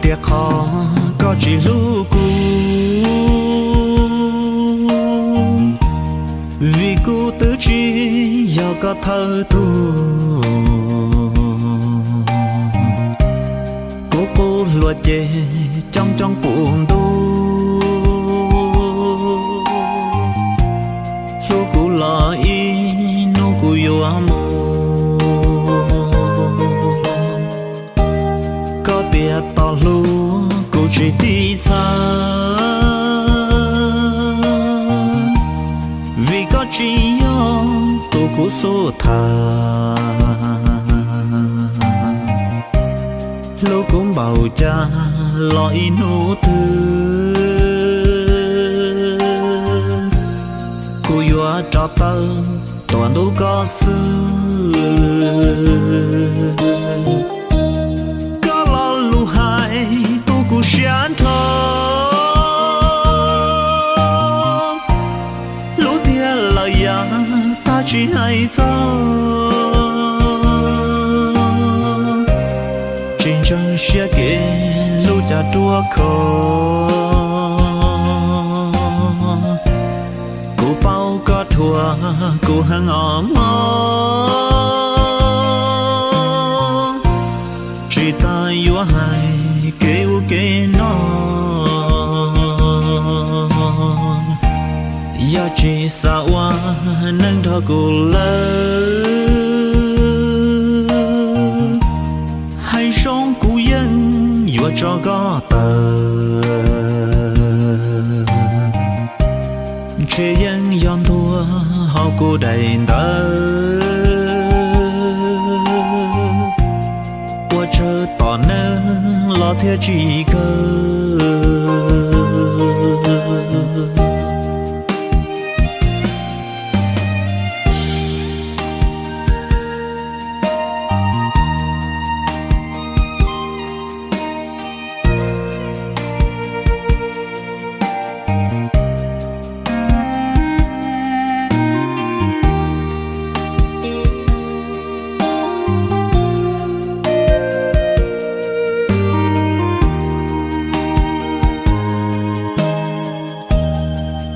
Tias qhov koj tsis hlub kuv, vim kuv twb tsis yog koj thawj tug. Kuv qub hlua ces coob coob puv ntuj, hlub kuv los ib hnub kuv yuav mus. Koj tias tos hlub kuv tsis tiv txhawj, vim koj tsis yog tus kuv xub thawj. Hlub kuv npaum cas los ib hnub twg kuv yuav rov tawm tuam ntug koj xwb. Koj lo lus hais tu kuv siab nrho, hlub tiag lawm yam tab tsis hais txog. Tsis ntseeg siab kev hlub cas ruaj khov, kuv paub koj thuam kuv heev os mog. Tsis tas yuav hais kev ub kev no, yog tsis xav ua neej nrog kuv lawm, hais zoo kuv yeej yuav tso koj tawm. Ntshe yeej yog ntuag hauv kuv daim ntawv, ua tsawg tom neeg los thiaj tsis kawg.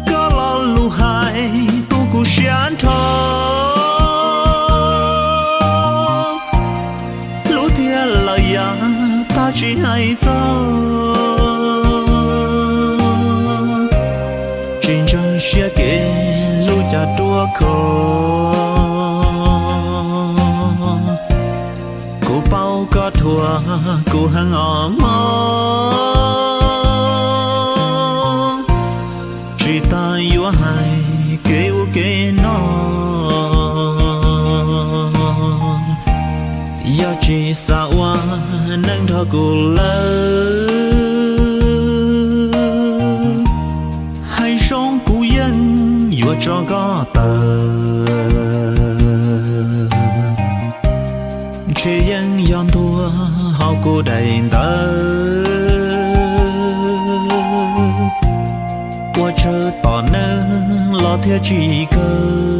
Koj lo lus hais tu kuv siab nrho, hlub tiag lawm yam tab tsis hais txog. Tsis ntseeg siab kev hlub cas ruaj khov, kuv paub koj thuam kuv heev os mog. Tsis tas yuav hais kev ub kev no, yog tsis xav ua neej nrog kuv lawm, hais zoo kuv yeej yuav tso koj tawm. Ntshe yeej yog ntuag hauv kuv daim ntawv, ua tsawg tom neeg los thiaj tsis kawg.